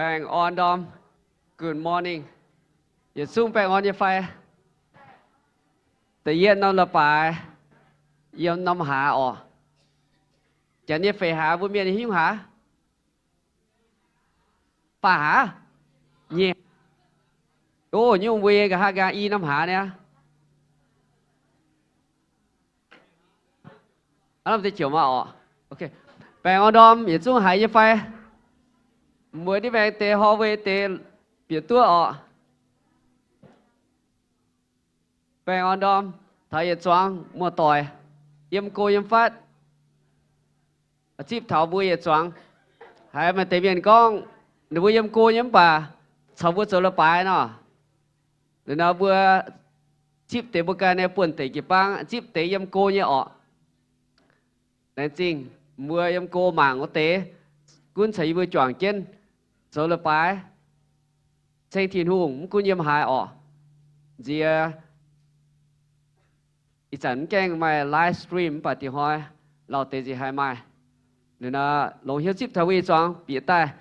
Baengh orn ndorm. Good morning. Yietc zungv baengh orn nyei fai? Da'yietv norm leiz-baaix yiem norm hlaax oc. Janx nyei feix hlaax, mbuo mienh nyei haaix nyungc hlaax? Faah hlaax? Nyeic. O, nyungc mbuo nyei nqa'haav nqaang i norm hlaax niaa. Aav lamh deix ziouc maah oc. Baengh orn ndorm yietc zungv haiz nyei fai? Mbuo div baengh deix hor weih deix bieqc duqv oc. Baengh orn ndorm taux yietc zuangx muoz-doic yiem go yiem fatv, zipv taux mbuo yietc zuangx. Haiz maaih deix mienh gorngv ninh mbuo yiem go nyei mv baac caux mbuo zoux leiz-baaix nor. Liuz nor mbuo zipv deix mbuo ganh nyei buonv-deic jiu-baang, zipv deix yiem go nyei orqc. Laengz zingh mbuo yiem go mangc wuov deix, gunv caux yie mbuo juangc jienv zoux leiz-baaix ceng Tin-Hungh, mv gunv yiem haaix orqc. Nziex ih zanc mv gaengh maaih live stream mv baac diex hnoi lauh deix nziex haih maaih. Liuz nor longc hnyouv zipv taux mbuo ih zuangx bieqc daaih.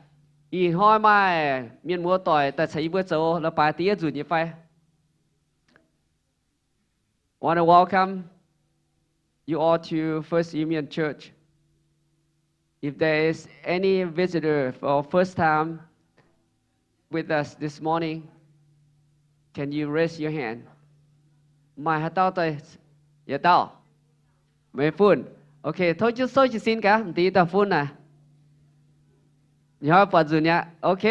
Ih hnoi maaih mienh muoz-doic daaih caux yie mbuo zoux leiz-baaix da'yietv nzunc nyei fai? Want to welcome you all to First Union Church. If there is any visitor for first time with us this morning, can you raise your hand? Maaih haaix dauh daaih? Yietc dauh. Meih funv. Ok, tov jienv souv jiez sin gaax, m'diex dauh funv naaic. Ih hnoi buatc nzunc mi'aqv. Ok.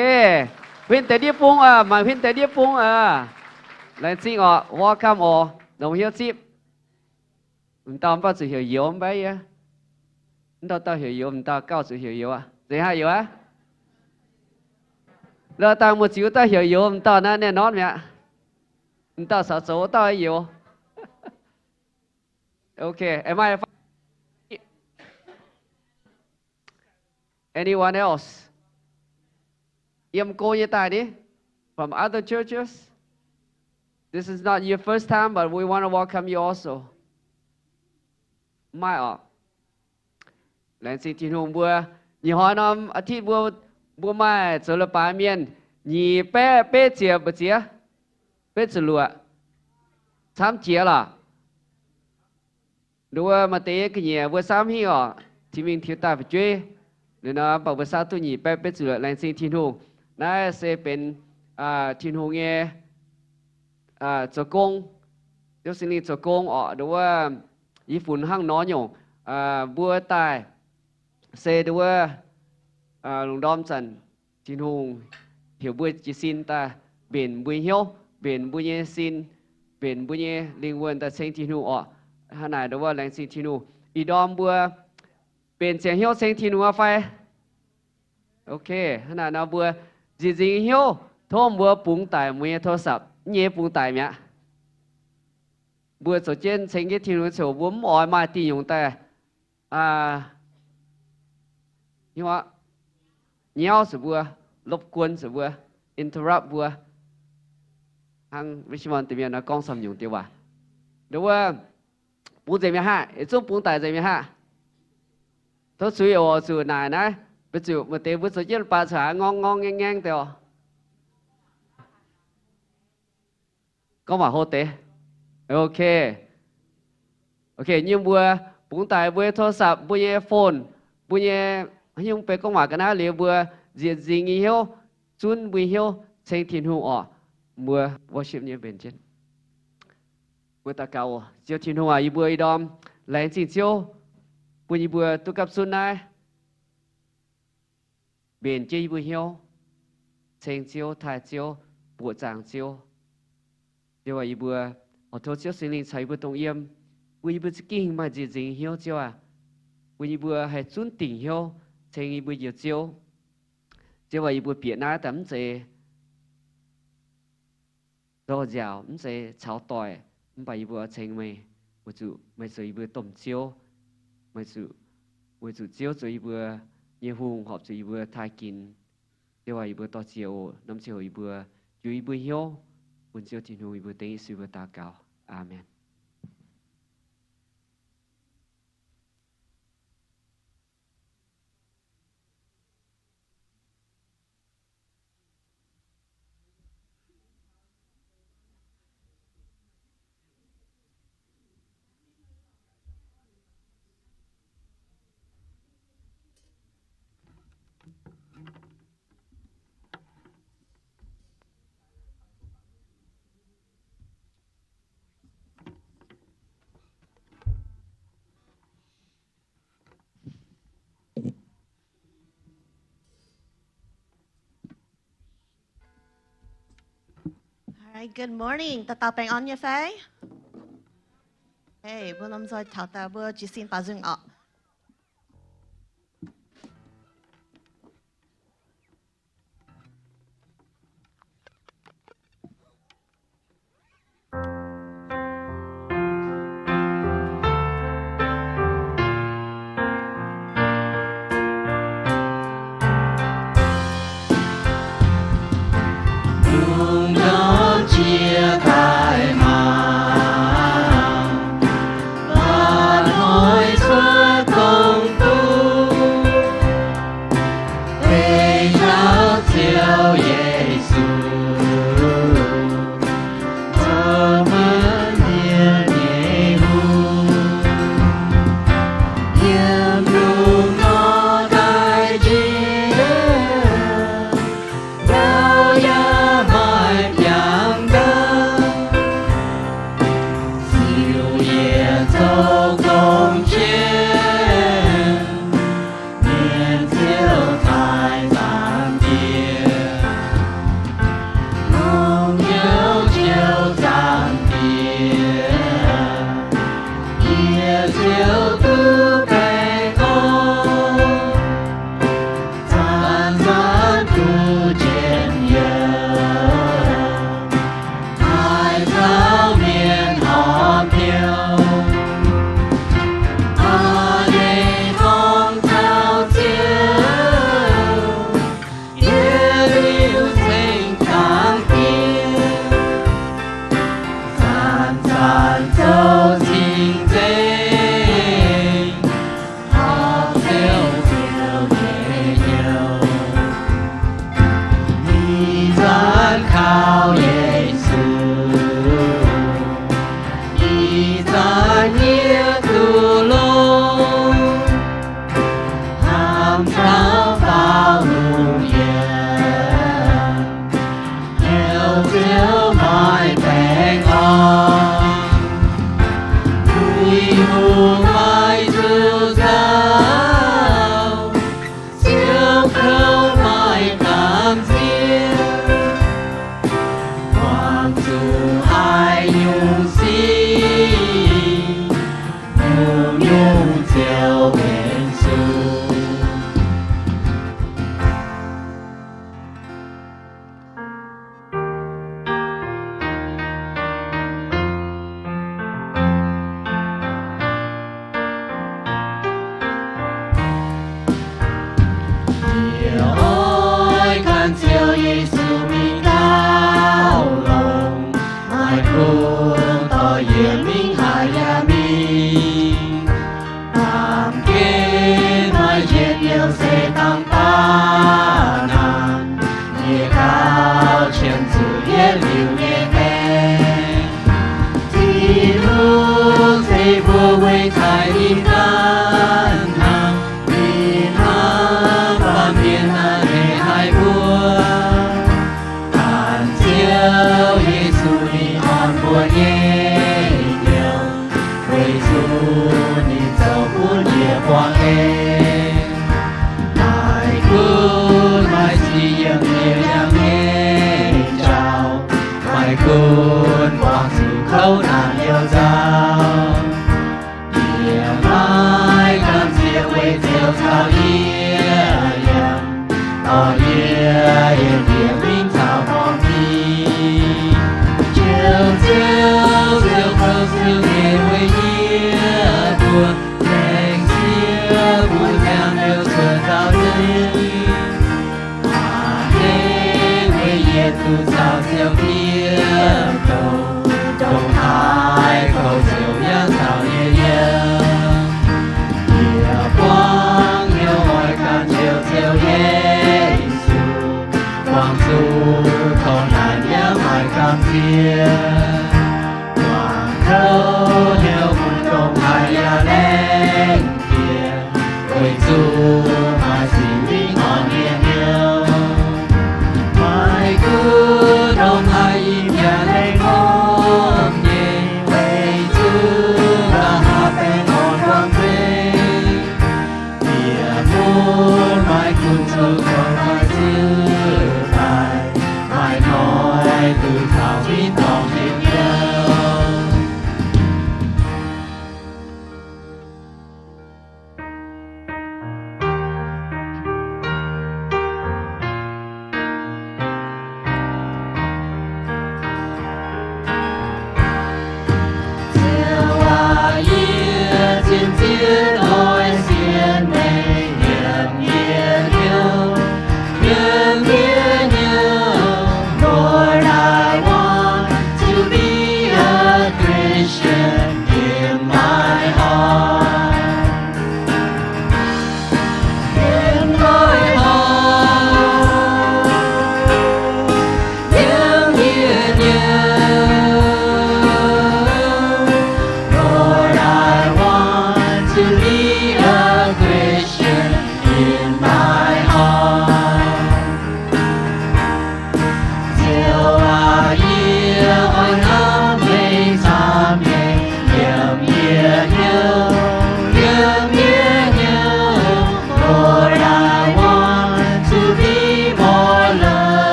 Huin deix ndiev bung oc, mangc huin deix ndiev bung oc. Laengz zingh oc, welcome oc, longc hnyouv zipv. M'dauh mv baac zuqc heuc Youz mv baac yie. Mv dauh dauh heuc Youz, m'dauh gauh zuqc heuc Youz aqv. Zeiz haaix Youz aqv? Lorh dangh muoz-ziux dauh heuc Youz, m'dauh naaiv ninh norm mi'aqv. M'dauh caux zoux wuov dauh Youz. Ok, am I Anyone else? Yiem go nyei daaih ni? From other churches? This is not your first time, but we want to welcome you also. Mv maaih orqc? Laengz zingh Tin-Hungh mbuo. Nyei hnoi norm อาทิตย์ mbuo, mbuo maaih zoux leiz-baaix mienh nyic baeqv betv ziepc mbu'ziex, betv ziepc luoqc, camv jiex lorqc. Nduov maaih deix ga'nyiec mbuo samv hingh orqc, Tin-Mingh tiux daaih fu'jueiv. Liuz nor mv baac mbuo samv duqv nyic baeqv betv ziepc luoqc, laengz zingh Tin-Hungh. Naaiv se benx Tin-Hungh nyei zoux gong, Ziouv Singx Lingh zoux gong orqc. Nduov wuov yie funx hnangv nor nyungc, mbuo daaih se nduov wuov lungh ndorm zanc Tin-Hungh heuc mbuo jiez sin daaih mbenc mbuo nyei hnyouv, mbenc mbuo nyei sin, mbenc mbuo nyei lingh wuonh daaih ceng Tin-Hungh orqc. Hnangv naaic nduov wuov laengz zingh Tin-Hungh. Ih ndorm mbuo mbenc ziangx hnyouv ceng Tin-Hungh aqv fai? Ok, hnangv naaic nor mbuo nziex nzingx hnyouv, tov mbuo bungx daic mbuo nyei โทรศัพท์, mv nyei bungx daic mi'aqv. Mbuo zoux jienv ceng jienv Tin-Hungh nyei ziouc mbuo mv oix maaih diuh nyungc daaih nyauv zuqc mbuo, รบกวน zuqc mbuo, interrupt mbuo. Hnangv Richmond deix mienh nor gorngv samh nyungc deix waac. Nduov wuov, bungx nzengc mi'aqv haic, yietc zungv bungx daic nzengc mi'aqv haic. Tov zuiz oc, zuqc naaic naaiv, mbuo zuqc maaih deix mbuo zoux jienv baac caux haaix ngorng ngorng ngaeng ngaeng deix oc. Gorngv waac hlo deix. Ok. Ok, nyungc mbuo bungx daic mbuo nyei โทรศัพท์, mbuo nyei phone, mbuo nyei haaix nyungc benx gorngv waac ga'naaiv liuz mbuo nziex nzingx nyei hnyouv, zunv mbuo nyei hnyouv ceng Tin-Hungh orqc. Mbuo worship nyei mbenc jienv. Mbuo daux gaux oc. Ziouv Tin-Hungh aac, yie mbuo ih ndorm laengz zingh Ziouv bun yie mbuo duqv gapv zunv naaiv mbenc jienv yie mbuo hnyouv, ceng Ziouv, taaih Ziouv, mbuoqc zaangc Ziouv. Ziouv aac, yie mbuo oix tov Ziouv Singx Lingh caux yie mbuo dongh yiem, bun yie mbuo za'gengh maaih nziex nzingx hnyouv, Ziouv aac, bun yie mbuo haih zunv dingc hnyouv ceng yie mbuo Njoux Ziouv. Ziouv aac, yie mbuo bieqc naaiv daaih mv zeiz zorqv nziaauc, mv zeiz caux doic, mv baac yie mbuo ceng meih, weic zuqc meih zoux yie mbuo domh Ziouv, meih zuqc, weic zuqc Ziouv zoux yie mbuo nyei hungh, horpc zuqc yie mbuo taaih ginx. Ziouv aac, yie mbuo dor-ziec oc. Norm ziangh hoc yie mbuo juix yie mbuo hnyouv bun Ziouv Tin-Hungh. Yie mbuo dengv Yesu mbuo daux gaux. Aamen. All right, good morning. Dauh dauh baengh orn nyei fai? Hey, mbuo lomh nzoih taux daaih mbuo jiez sin baaux nzung orqc. Lungh ndorm jiex daaih mangc, mbatc hnoi cuotv dongh buv, deix njaaux Ziouv Yesu, zoux mbuo mienh nyei hungh. Yiem lungh ndorm daaih njiec, ndau yaac maaih biangh gaax, ziouc yietc zoux gong jienv, mienh ziouc taaih zaangc diex, lungh hnyouv ziouc zaangc diex, yie ziouc duqv baengh orn, zanc-zanc duqv njien-youh, haih caux mienh horpc hnyouv. Aa, deix gorngv taux Ziouv, yie liuz ceng zaangc diex, zanc-zanc zoux cing-nzengc, horpc Ziouv, Ziouv nyei hnyouv. Ih zanc kaux Yesu, ih zanc yie duqv longx, hnamv caux faaux hungh yiem, hnyouv ziouc maaih baengh orn. Duih hungh maaih zuqc nzauh, Ziouv kouv maaih gamh nziex, buangh zuqc haaix nyungc sic, nyungc-nyungc ziouc benx zuqc. Yie oix ganh Ziouv Yesu mingh gauh longx, maaih gunv dorh yie mingh haaix yaac mingh. Baamh gen maaih njien-youh se dangh baav naanc, yie gauh qiemx zuqc yietc liuz nyei maengc. Tin-Hungh se mbuo weic cai ninh ganh hnangv, ninh hnamv baamh mienh naaiv leiz haic mbuo. Ganh Ziouv Yesu ninh orn mbuo nyei hnyouv, weic zuqc ninh zoux bun yie buangh en. Maiv gunv maaih sic yiem yie yangh nyei jauv, maiv gunv buangh zuqc kouv naanc youh nzauh, yie maiv gamh nziex weic Ziouv caux yie yiem, dorh yie yiem, yie mingh taux gorngv dingc. Ziouv, Ziouv, Ziouv kouv Ziouv nyei weic yie nduov, laengz ziex bun ziangh liuz cuotv nzauh zinh. Aa, weic yie duqv caux Ziouv yiem, dongh, dongh haaix kouv Ziouv yaac caux yie yiem. Yie buangv hnyouv oix ganh Ziouv, Ziouv Yesu, buangh zuqc kouv naanc yaac maaih gamh nziex. Buangh kouv hnyouv bun dongh haaix yaac laengz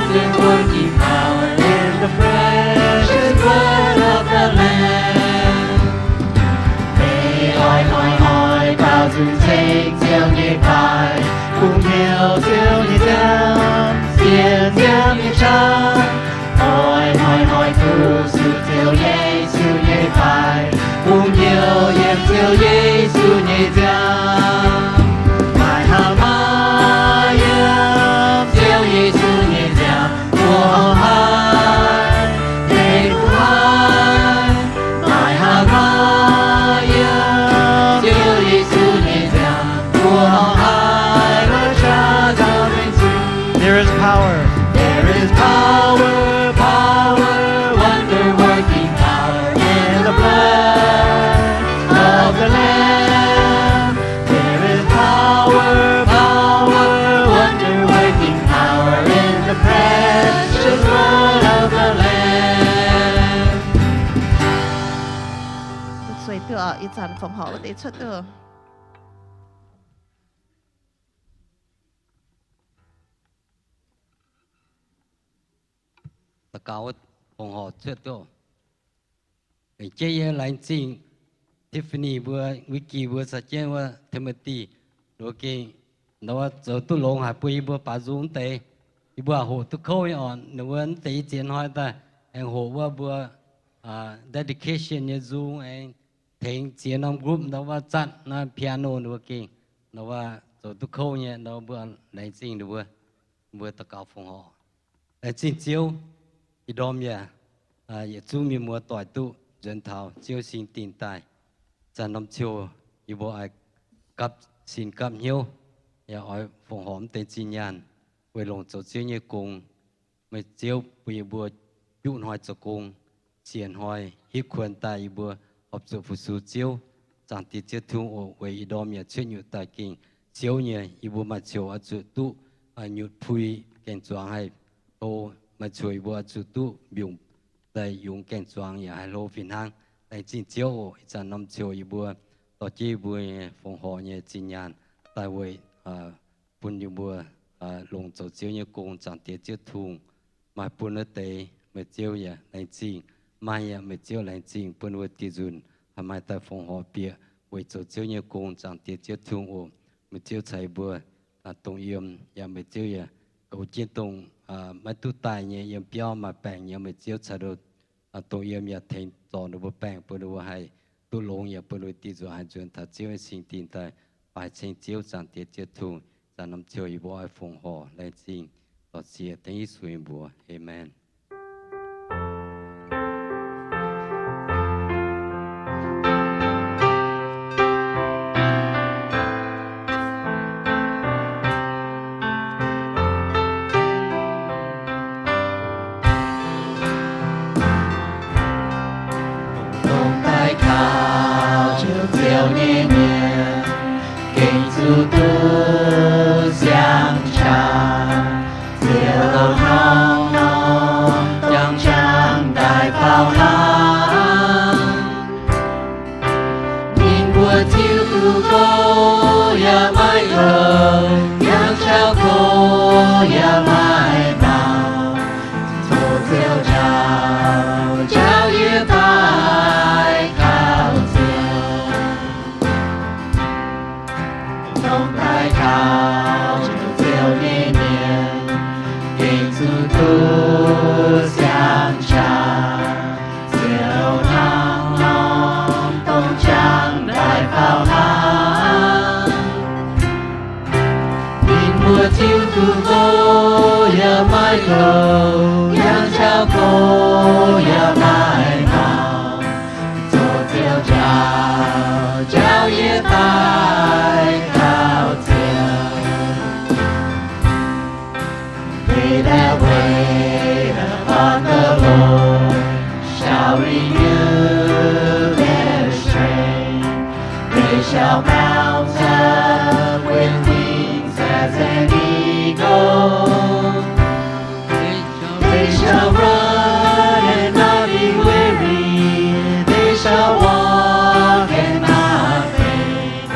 Working power in the precious blood of the Lamb. Meih oix hnoi-hnoi baaux nzung ceng Ziouv nyei faix, bungx hnyouv Ziouv nyei nziaamv, sienx Ziouv nyei qaqv. Oix hnoi-hnoi kuh suh Ziouv Yesu nyei faix, bungx hnyouv yiem Ziouv Yesu nyei nziaamv. Maaih haaix dauh yiem Ziouv Yesu nyei nziaamv, mbuo horngh haiz, leiz duqv haiz. Maaih haaix dauh yiem Ziouv Yesu nyei nziaamv, mbuo horngh haiz, mbuo qaqv nzauh benx Ziouv. There is power. There is power, power, wonder-working power in the blood of the Lamb. There is power, power, wonder-working power in the precious blood of the Lamb. Zueih duqv oc, ih zanc fongc horc wuov deix cuotv duqv. Daux gaux, fongc horc cuotv duqv. Laengz jienv yie laengz zingh Tiffany mbuo, Vicky mbuo caux jienv wuov Timothy wuov gengh, ndau wuov zoux duqv longx haic bun yie mbuo baaux nzung deix. Yie mbuo hoqc duqv kouv nyei oc. Ninh mbuo mv deix ziex hnoi daaih aengx hoqc wuov mbuo dedication nyei nzung, aengx tengx ziex norm group ndau wuov zatv naaiv piano ninh mbuo gengh, ndau wuov zoux duqv kouv nyei, ndau mbuo laengz zingh ninh mbuo, mbuo daux gaux fongc horc. Laengz zingh Ziouv, ih ndorm yaac yietc zungv mienh muoz doic duqv nzuonx taux Ziouv singx dingh daaih. Zanc norm ziouc yie mbuo oix gapv sin gapv hnyouv, yaac oix fongc horc mv deix zinh nyaanh weic longc zoux Ziouv nyei gong. Meih Ziouv bun yie mbuo juqv hnoi zoux gong, siec hnoi hitv kuonx daaih yie mbuo horpc zuqc fu-sux Ziouv. Zaangc Diex Ziouv Tin-Hungh oc, weic ih ndorm yaac cuotv nyutc daaih gengh ciouv nyei, yie mbuo maaih coc oix zuqc duqv nyutc pui gaengh zuangx haih hlo, maaih coc yie mbuo oix zuqc duqv mbiungc daaih yungz gaengh zuangx yaac haih hlo fih hnangv. Laengz zingh Ziouv oc. Ih zanc norm coc yie mbuo dorh jienv yie mbuo nyei fongc horc nyei zinh nyaanh daaih weic bun yie mbuo longc zoux Ziouv nyei gong. Zaangc Diex Ziouv Tin-Hungh, maaih bun wuov deix meih Ziouv yaac laengz zingh, maaih yaac meih Ziouv laengz zingh bun wuov deix nzunc haih maaih daaih fongc horc bieqc weic zoux Ziouv nyei gong. Zaangc Diex Ziouv Tin-Hungh oc, meih Ziouv caux yie mbuo dongh yiem, yaac meih Ziouv yaac goux jienv dongh maiv duqv daaih nyei yiem biauv maaih baengc nyei, meih Ziouv caux dongh yiem yaac tengx zorc ninh mbuo baengc bun ninh mbuo haih duqv longx, yaac bun ninh mbuo dingh nzuonx haih nzuonx taux Ziouv nyei singx dingh daaih. Baaix ceng Ziouv, Zaangc Diex Ziouv Tin-Hungh. Zanc norm ziouc yie mbuo oix fongc horc laengz zingh dorh ziex dengv Yesu nyei mbuox. Aamen. Dongh daaih kaux Ziouv Ziouv nyei mienh, gengh zuqc duqv siang-caux. Ziouv hnangv norm dorng jangx daaih faaux hlang. Ninh mbuo ziouc duqv gox yaac maiv kouv, yangh jauv gox yaac maiv maux. Tov Ziouv njaaux, njaaux yie daaih kaux Ziouv. Dongh daaih kaux Ziouv nyei mienh, gengh zuqc duqv siang-caux. Ziouv hnangv norm dorng jangx daaih faaux hlang. Ninh mbuo ziouc duqv gox yaac maiv kouv, yangh jauv gox yaac maiv maux. Tov Ziouv njaaux, njaaux yie daaih kaux Ziouv. They that wait upon the Lord shall renew their strength. They shall mount up with wings as an eagle. They shall run and not be weary. They shall walk and not faint.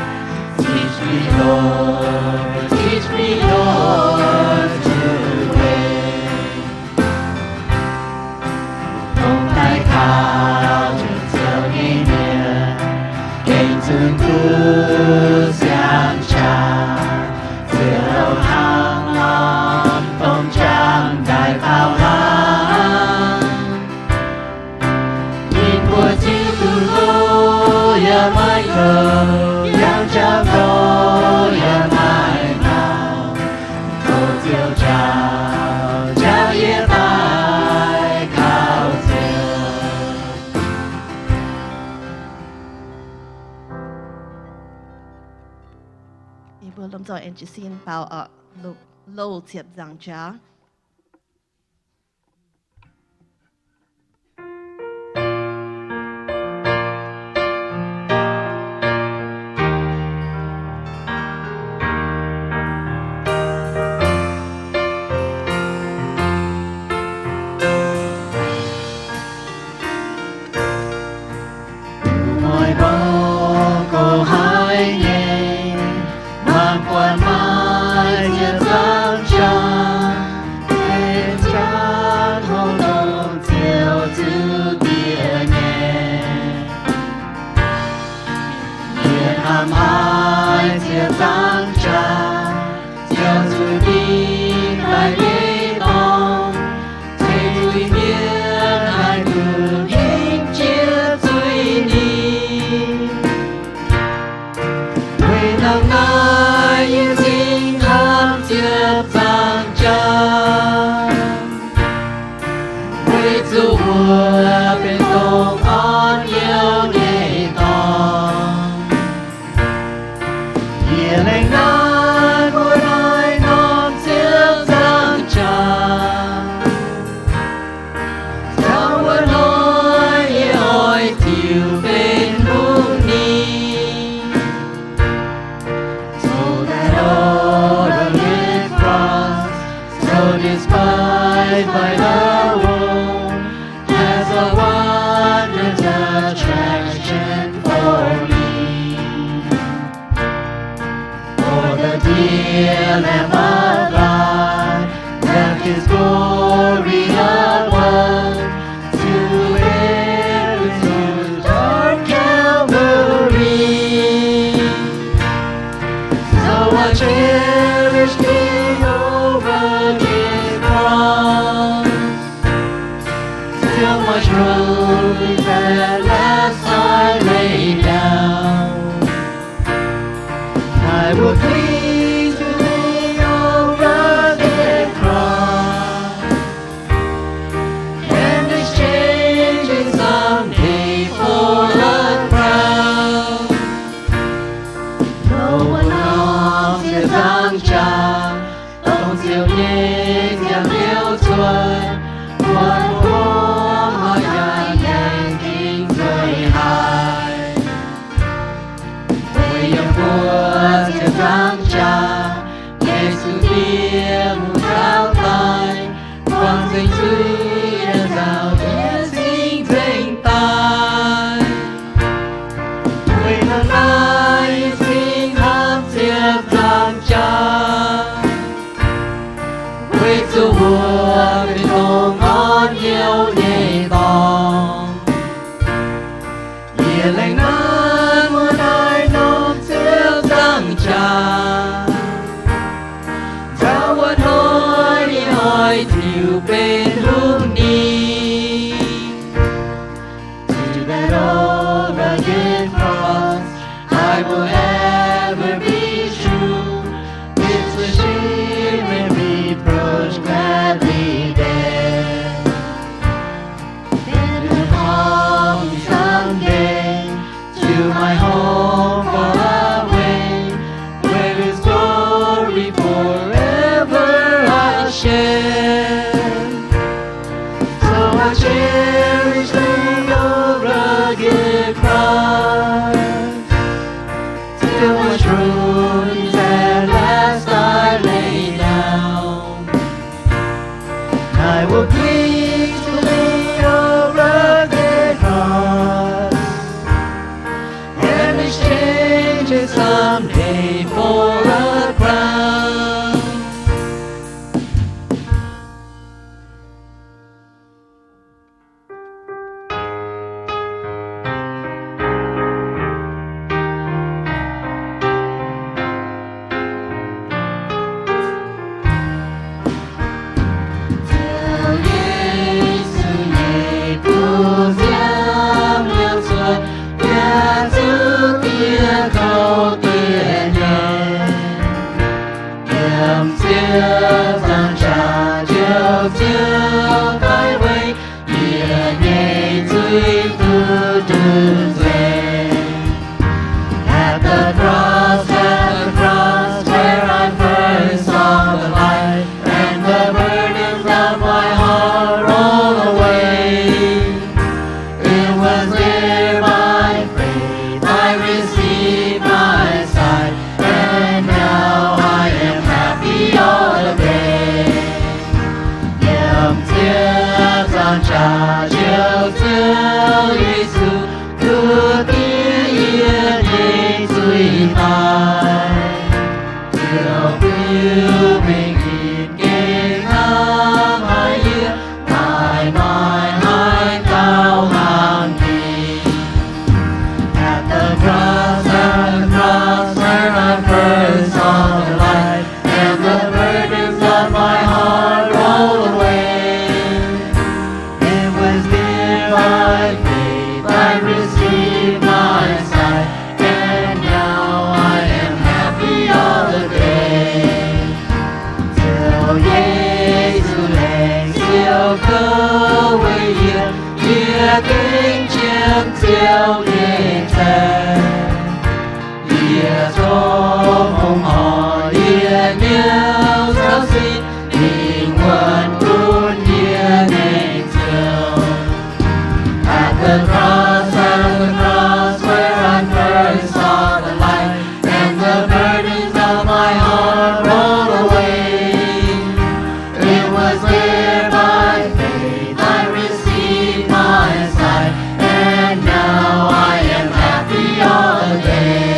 Teach me, Lord, teach me, Lord, to wait. dorh jiez sin baaux oc. Loz ziepc nzaangc jaax. Muoz-doic gorngv haiz nyei, mangc buatc maaih ziex nzaangc jaax, benx jaax hlo dongh Ziouv Zuqc Diex nyei. Yie hnamv haiz ziex nzaangc jaax, Ziouv Zuqc Diex daaih nyei dorngx, ceix zuiz-mienh haih duqv hingh jiex zuiz-ningh. Weic naaiv naaic yie cingx hnamv ziex nzaangc jaax, weic zuqc wuov benx dongh orn youh nyei dorngx. Yie laengz naaiv mbuo naaiv norm ziex nzaangc jaax, caux wuov hnoi yie oix ziouc benx hungh ninh. So that old rugged cross, so despised by the world, has a wondrous attraction for me. For the dear Lamb of God left his glory above to bear its wounds on Calvary. So I cherish the old rugged cross, till my strength at last I lay down. I will cling to the old rugged cross and exchange it someday for a crown. Nor wuov norm ziex nzaangc jaax, dongh Ziouv nyei ziangh liuz cuotv, muonz hmuangv haaix yaac aengx gengh nzueic haic. Weic yiem mbuo ziex nzaangc jaax, Yesu diex hungh taux daaih, buangh nzengc zuiz nyei nzauh, yie cingx nzengc daaih. Weic naaiv naaic yie cingx hnamv ziex nzaangc jaax, weic zuqc wuov benx dongh orn youh nyei dorngx. Yie laengz naaiv mbuo naaiv norm ziex nzaangc jaax, caux wuov hnoi yie oix ziouc benx hungh ninh. To that old rugged cross I will ever be true, 'midst the shame and reproach gladly bear. Then you'll call me someday to my home far away, where His glory forever I'll share. So I cherish the old rugged cross, till my strength at last I lay down. I will cling to the old rugged cross and exchange it someday for a crown. Ziouv Yesu nyei buoz ziangh liouh cuotv, yaac zuqc diex kouv diex nyei. Yiem ziex nzaangc jaax Ziouv, Ziouv daaih weic yie nyei zuiz duqv nzueic. At the cross, at the cross, where Jaax njoux Ziouv Yesu, duqv diev yie nyei zuiz-daaih. Ziouv fiuv mingh nqiph gengh hnamv haic yie, maaih maaih haaix dauh hnamv ninh. At the cross, at the cross, where I first saw the light, and the burdens of my heart rolled away. It was there by faith I received my sight, and now I am happy all the day. Ziouv Yesu laengz siou kouv weic yie, yie gengh qiemx Ziouv nyei zaeng. Yie tov fongc horc yie nyei caux sin, mingh wuonv gunv yie nyei Ziouv. At the cross, at the cross, where I first saw the light, and the burdens of my heart rolled away. It was there by faith I received my sight, and now I am happy all the day.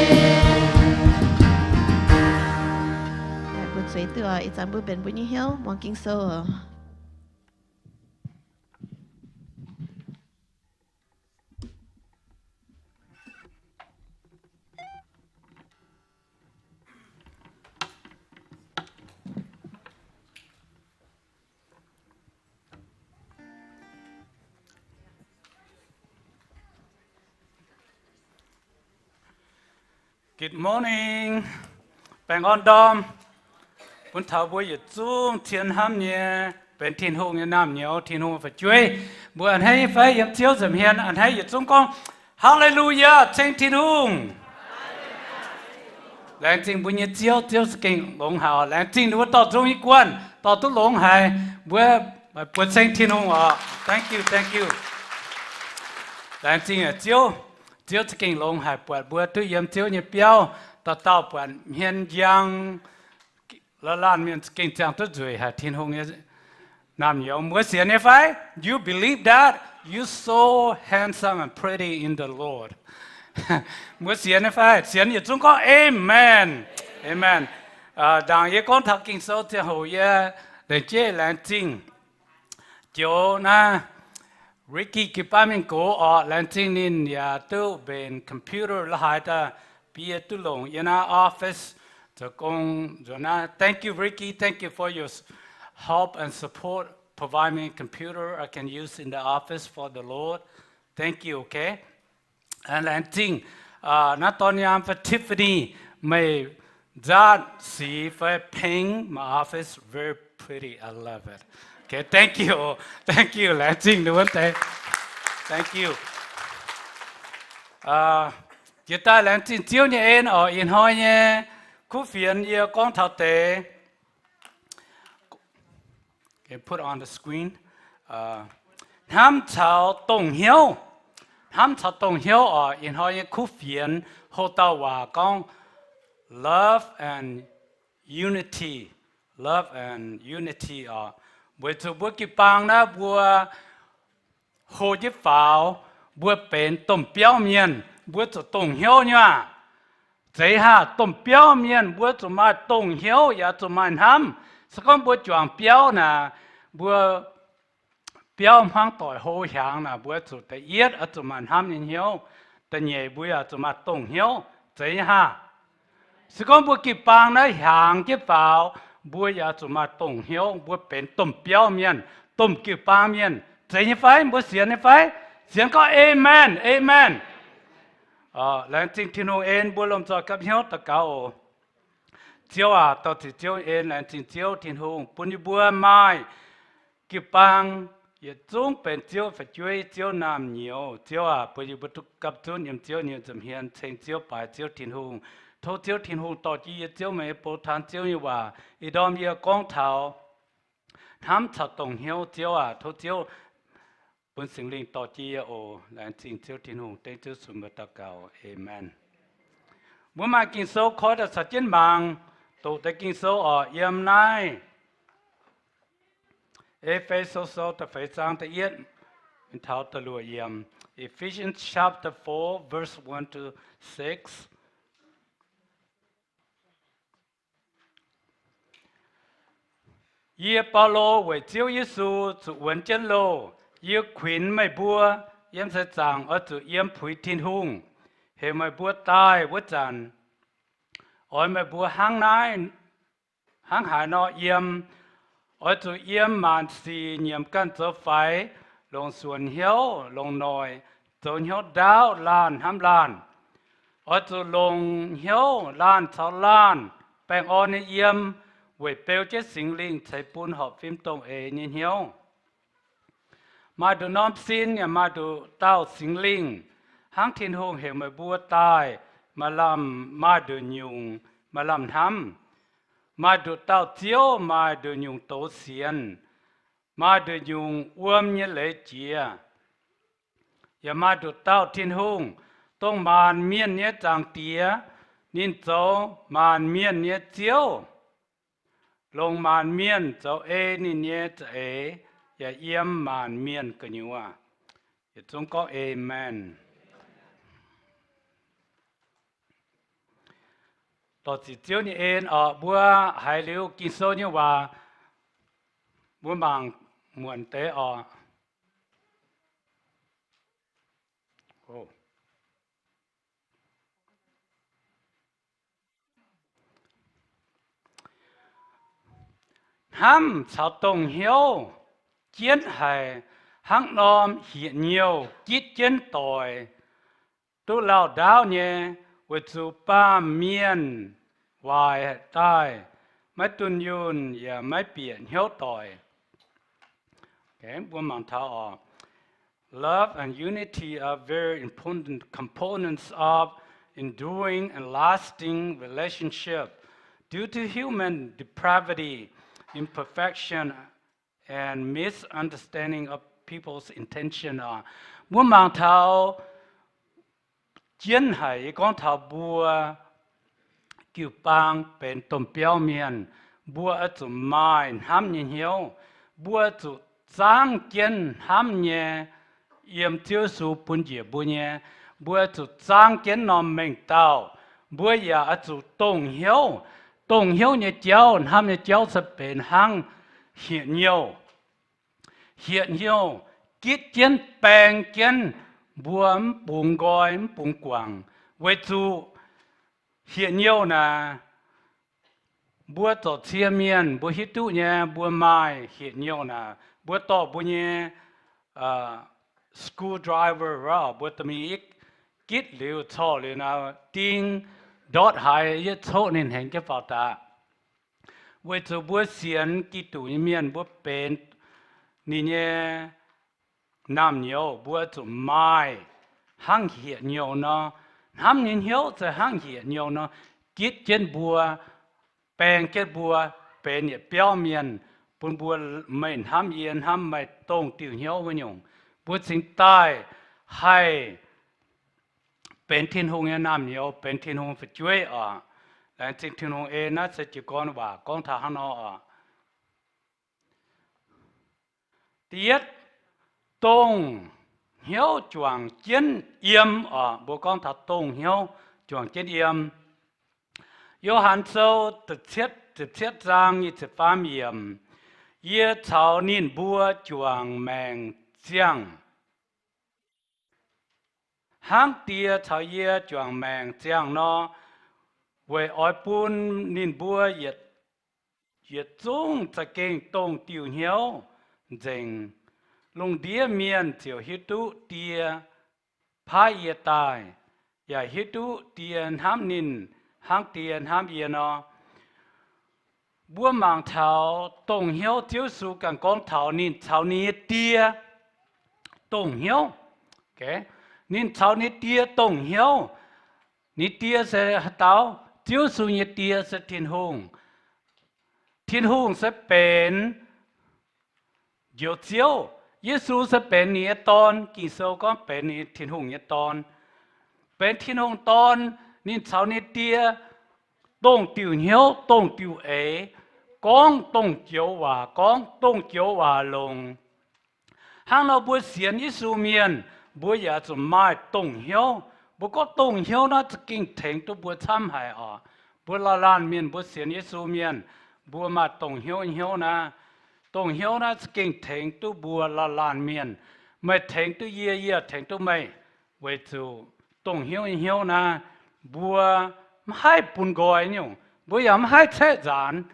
Bun zuiz duqv oc. Ih zanc mbuo benx mbuo nyei hnyouv muangx Ging-Sou oc. Good morning. Baengh orn ndorm bun taux mbuo yietc zungv tien hnamv nyei, benx Tin-Hungh nyei naamh nyouz, Tin-Hungh fu'jueiv. Mbuo a'hneiv nyei fai? Yiem Ziouv nza'hmien a'hneiv yietc zungv gorngv, Haleluyaa, ceng Tin-Hungh. Laengz zingh mbuo nyei Ziouv. Ziouv za'gengh longx haic. Laengz zingh ninh mbuo dorh nzung nyei guanh dorh duqv longx haic. Mbuo buoz ceng Tin-Hungh oc. Thank you, thank you. Laengz zingh Ziouv. Ziouv za'gengh longx haic, buatc mbuo duqv yiem Ziouv nyei biauv, dauh dauh buatc hmien njang, laanh mienh za'gengh ziangh duqv nzueic haic. Tin-Hungh nyei naamh nyouz, mbuo sienx nyei fai? You believe that? You so handsome and pretty in the Lord. Mbuo sienx nyei fai? Sienx yietc zungv gorngv Amen. Amen. Ndaangc yie gorngv taux Ging-Sou ziangh hoc yie lengc jeiv laengz zingh joux naaiv Ricky jiu-baang mingh gox orqc, laengz zingh ninh yaac duqv mbenc computer la'haaix daaih, bun yie duqv longc yie naaiv office zoux gong nzuonx naaiv. Thank you, Ricky. Thank you for your s-, help and support. Provide me a computer I can use in the office for the Lord. Thank you, okay? Laengz zingh naaiv dorn nyaam fai Tiffany, meih nzaatv sic fai paint my office very pretty. I love it. Okay, thank you. Thank you. Laengz zingh ninh wuov deix. Thank you. Jiex daaih laengz zingh Ziouv nyei en oc. Ih hnoi nyei kuv fienx yie gorngv taux deix Put on the screen. Hnamv caux dongh hnyouv. Hnamv caux dongh hnyouv oc. Ih hnoi nyei kuv fienx houh dauh waac gorngv love and unity. Love and unity oc. Weic zuqc mbuo jiu-baang naaiv mbuo hlo jienv faaux, mbuo benx domh biauv mienh, mbuo zuqc dongh hnyouv nyei aac. Zeiz haah? Domh biauv mienh mbuo zuqc maaih dongh hnyouv yaac zuqc maaih hnamv. Se gorngv mbuo juangc biauv naaic, mbuo biauv hmuangv doic hlo hiaangx naaic, mbuo zuqc da'yietv oix zuqc maaih hnamv nyei hnyouv, da'nyeic mbuo yaac zuqc maaih dongh hnyouv. Zeiz nyei haah? Se gorngv mbuo jiu-baang naaiv hiaangx jienv faaux, mbuo yaac zuqc maaih dongh hnyouv, mbuo benx domh biauv mienh, domh jiu-baang mienh. Zeiz nyei fai? Mbuo sienx nyei fai? Sienx gorngv Amen, amen. Laengz zingh Tin-Hungh en, mbuo lomh nzoih gapv hnyouv daux gaux oc. Ziouv aac, dorh ziqc Ziouv en, laengz zingh Ziouv Tin-Hungh bun yie mbuo maaih jiu-baang yietc zungv benx Ziouv fu'jueiv, Ziouv naamh nyouz. Ziouv aac, bun yie mbuo duqv gapv zunv yiem Ziouv nyei nza'hmien ceng Ziouv, baaix Ziouv Tin-Hungh. Tov Ziouv Tin-Hungh dorh jienv yie Ziouv meih nyei bou taan Ziouv nyei waac. Ih ndorm yie gorngv taux hnamv caux dongh hnyouv. Ziouv aac, tov Ziouv bun Singx Lingh dorh jienv yie oc. Laengz zingh Ziouv Tin-Hungh. Dengv Ziouv Yesu mbuox daux gaux, aamen. Mbuo maaih Ging-Sou koi daaih caux jienv mangc. Doqc deix Ging-Sou oc, yiem naaiv E^fe^so Sou da'feix zaang da'yietv mingh taux da'luoqc yiemc. Ephesians chapter four, verse one to six. Yie, Baulo, weic Ziouv Yesu zuqc wuonx jienv loh, yie kuinx meih mbuo yiem seix zaangc oix zuqc yiem puix Tin-Hungh heuc meih mbuo daaih wuov zanc, oix meih mbuo hnangv naaiv, hnangv haaix nor yiem. Oix zuqc yiem maanc sic nyiemc ganh zoux faix, longc suonc hnyouv, longc noic, zoux hnyouv ndaauv laanh hnamv laanh. Oix zuqc longc hnyouv laanh caux laanh baengh orn nyei yiem, weic beu jienv Singx Lingh ceix bun horpc fim dongh eix nyei hnyouv. Maaih nduqc norm sin yaac maaih nduqc dauh Singx Lingh, hnangv Tin-Hungh heuc meih mbuo daaih maaih lamh, maaih nduqc nyungc maaih lamh hnamv. Maaih nduqc dauh Ziouv, maaih nduqc nyungc douz sienx, maaih nduqc nyungc wuom nyei leiz jiex. Yaac maaih nduqc dauh Tin-Hungh, dongh maanc mienh nyei Zaangc Diex. Ninh zoux maanc mienh nyei Ziouv, longc maanc mienh zoux ei ninh nyei za'eix, yaac yiem maanc mienh gu'nyuoz. Yietc zungv gorngv Aamen. Dorh ziqc Ziouv nyei en oc. Mbuo haiz liuz Ging-Sou nyei waac, mbuo mangc muonc deix oc. Hnamv caux dongh hnyouv jienv haic, hnangv norm hieh nyouh gitv jienv doic, duqv lauh ndaauv nyei, weic zuqc baamh mienh waaic daaih, maiv dunh yunh yaac maiv bieqc hnyouv doic. Love and unity are very important components of enduring and lasting relationship. Due to human depravity, imperfection, and misunderstanding of people's intention oc. Mbuo mangc taux jienv haic, yie gorngv taux mbuo jiu-baang benx domh biauv mienh, mbuo oix zuqc maaih hnamv nyei hnyouv. Mbuo zuqc zaangv jienv hnamv nyei, yiem Ziouv Yesu bun njiec mbuo nyei. Mbuo zuqc zaangv jienv norm mengh dauh. Mbuo yaac oix zuqc dongh hnyouv. Dongh hnyouv nyei jauv, hnamv nyei jauv se benx hnangv hieh nyouh. Hieh nyouh gitv jienv baeng jienv mbuo mv bungx nqoi mv bungx guangc, weic zuqc hieh nyouh naaic, mbuo zorc cie mienh mbuo hiuv duqv nyei, mbuo maaih hieh nyouh naaic, mbuo dorh mbuo nyei screwdriver, mbuo dorh mingh gitv liuz corc liuz naaic ding ndortv haaix, yietv coqv ninh hnengx jienv faaux daaih. Weic zuqc mbuo sienx Giduc nyei mienh, mbuo benx ninh nyei naamh nyouz, mbuo zuqc maaih hnangv hieh nyouh nor. Hnamv nyei hnyouv se hnangv hieh nyouh nor, gitv jienv mbuo, baeng jienv mbuo, benx yietc biauv mienh, bun mbuo meih hnamv yie, hnamv meih, dongh diuh hnyouv wuov nyungc. Mbuo cingx daaih haih benx Tin-Hungh nyei naamh nyouz, benx Tin-Hungh fu'jueiv oc. Laengz zingh Tin-Hungh. Ei naaiv se jiez gorn waac gorngv taux hnangv nor oc. Da'yietv, dongh hnyouv juangc jienv yiem oc. Mbuo gorngv taux dongh hnyouv juangc jienv yiem. Yo^han Sou ziepc cietv zaang nyic ziepc faam yiemc, yie caux ninh mbuo juangc maengc ziangh, hnangv Die caux yie juangc maengc ziangh nor, weic oix bun ninh mbuo yietc zungv za'gengh dongh diuh hnyouv nzengc. Lungh ndiev mienh ziouc hiuv duqv Die paaiv yie daaih, yaac hiuv duqv Die hnamv ninh hnangv Die hnamv yie nor. Mbuo mangc taux dongh hnyouv Ziouv Yesu ganh gorngv taux ninh caux ninh nyei Die dongh hnyouv. Ninh caux ninh Die dongh hnyouv. Ninh Die se haaix dauh? Ziouv Yesu nyei Die se Tin-Hungh. Tin-Hungh se benx Njoux Ziouv. Yesu se benx ninh nyei Dorn. Ging-Sou gorngv benx ninh Tin-Hungh nyei Dorn. Benx Tin-Hungh Dorn, ninh caux ninh Die dongh diuh hnyouv, dongh diuh eix, gorngv dongh joux waac, gorngv dongh joux waac longx. Hnangv nor mbuo sienx Yesu mienh, mbuo yaac zuqc maaih dongh hnyouv. Mbuo gorngv dongh hnyouv naaiv za'gengh tengx duqv mbuo camv haic oc. Mbuo laanh laanh mienh, mbuo sienx Yesu mienh, mbuo maaih dongh hnyouv hnyouv naaiv. Dongh hnyouv naaiv za'gengh tengx duqv mbuo laanh laanh mienh. Meih tengx duqv yie, yie tengx duqv meih. Weic zuqc dongh hnyouv hnyouv naaiv, mbuo maiv haih bun nqoi nyungc, mbuo yaac maiv haih caeqv nzaanx,